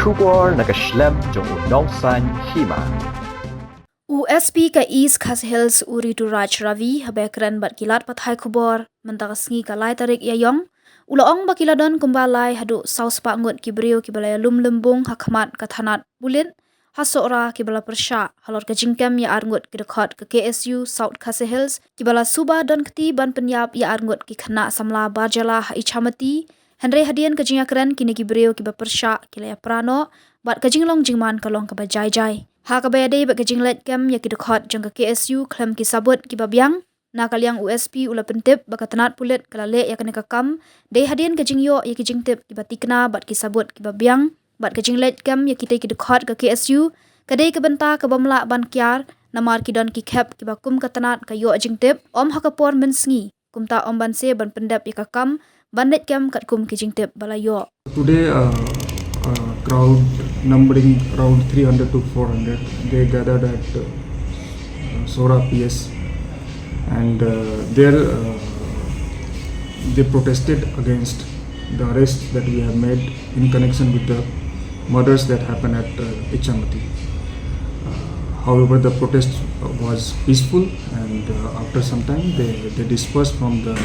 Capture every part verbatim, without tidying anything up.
Khubor na ka shlem jong u Nongsaiñ Hima. U S P ka East Khasi Hills u Rituraj Ravi haba ïakren bad ki lad pathai khubor mynta ka sngi ka lai tarik Ïaïong, u la ong ba ki la don kumba lai haduh saw spah ngut ki briew kiba la ïalum lymbung ha khmat ka thanat pulit ha Sohra kiba la pyrshah halor ka jingkem ïa ar ngut ki dkhot ka K S U South Khasi Hills kiba la suba don kti ban pynïap ïa ar ngut ki khynnah samla bar jylla ha Ichamati. Hynrei hadien ka jingïakren kine ki briew kiba pyrshah ki la ïapra noh bad ka jinglong jingman ka long kaba jai jai. Ha kaba ïadei bad ka jingleit kem ïa ki dkhot jong ka K S U khlem ki sabut kiba biang, na ka liang u S P u la pyntip ba ka tnat pulit ka la leh ïa kane ka kam dei hadien ka jingïoh ïa ki jingtip kiba tikna bad ki sabut kiba biang, bad ka jingleit kem ïa kitei ki dkhot ka K S U ka dei ka bynta kaba ym lah ban kiar, namar ki don ki khep kiba kum ka tnat ka ïoh jingtip ym ha ka por mynsngi, kumta ym ban seh ban pyndep ïa ka kam ban leit kem katkum ki jingtip ba la ïoh. Today, uh, uh, crowd numbering around three hundred to four hundred, they gathered at, uh, Sohra P S, and, uh, there, uh, they protested against the arrest that we have made in connection with the murders that happened at, uh, Ichamati. Uh, however, the protest was peaceful, and, uh, after some time, they, they dispersed from the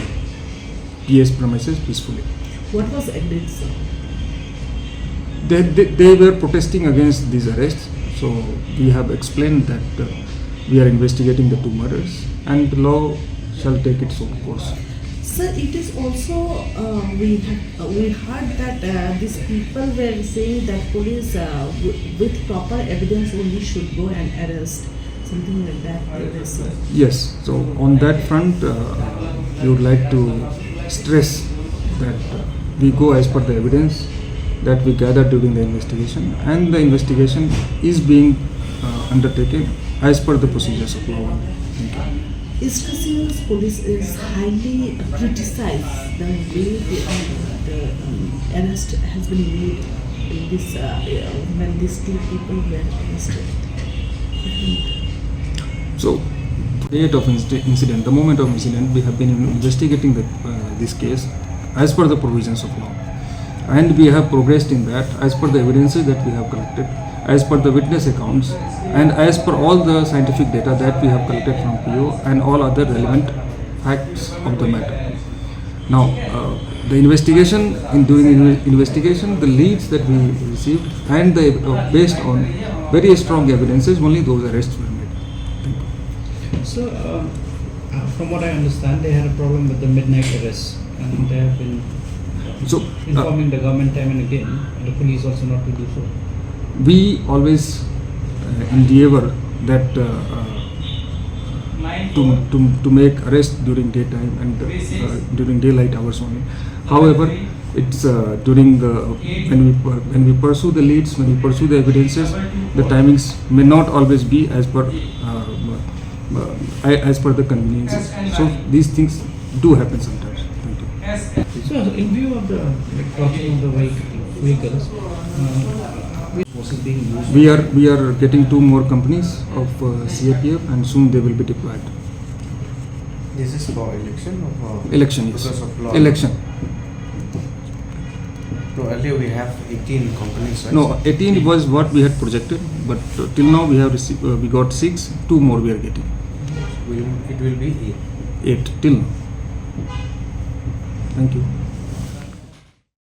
P S premises peacefully. What was agreed, sir? They, they, they were protesting against these arrests, so we have explained that, uh, we are investigating the two murders and the law shall take its own course. Sir, it is also, uh, we have, uh, we heard that, uh, these people were saying that police, uh, w- with proper evidence only should go and arrest. Something like that, they were saying. Yes, so on that front, uh, we would like to stress that we go as per the evidence that we gather during the investigation, and the investigation is being, uh, undertaken as per the procedures of law. Thank you. East Khasi Hills Police is highly criticized the way the, the, um, arrest has been made in this, uh, uh, when these two people were arrested. So, date of inci- incident, the moment of incident, we have been investigating the, uh, this case as per the provisions of law, and we have progressed in that as per the evidences that we have collected, as per the witness accounts, and as per all the scientific data that we have collected from P O and all other relevant facts of the matter. Now, uh, the investigation, in during the inve- investigation, the leads that we received and the, uh, based on very strong evidences, only those arrests were made. Thank you. So, um, uh, from what I understand, they had a problem with the midnight arrest, and they have been So, uh, informing the government time and again, and the police also not to do so. We always, uh, endeavor that, uh, uh, to, to, to make arrest during daytime and, uh, during daylight hours only. However, it's, uh, during the, when we pu- when we pursue the leads, when we pursue the evidences, the timings may not always be as per, uh, uh, as per the conveniences. So these things do happen sometimes. Thank you. So, in view of the, like, crossing of the vehicle, vehicles, uh, forces being used. We are, we are getting two more companies of, uh, C A P F, and soon they will be deployed. This is for election or for Election, yes. Because of law? Election. No, earlier we have eighteen companies, right? No, eighteen was what we had projected, but, uh, till now we have received, uh, we got six, two more we are getting. Will, it will be eight. Eight, till now. Thank you.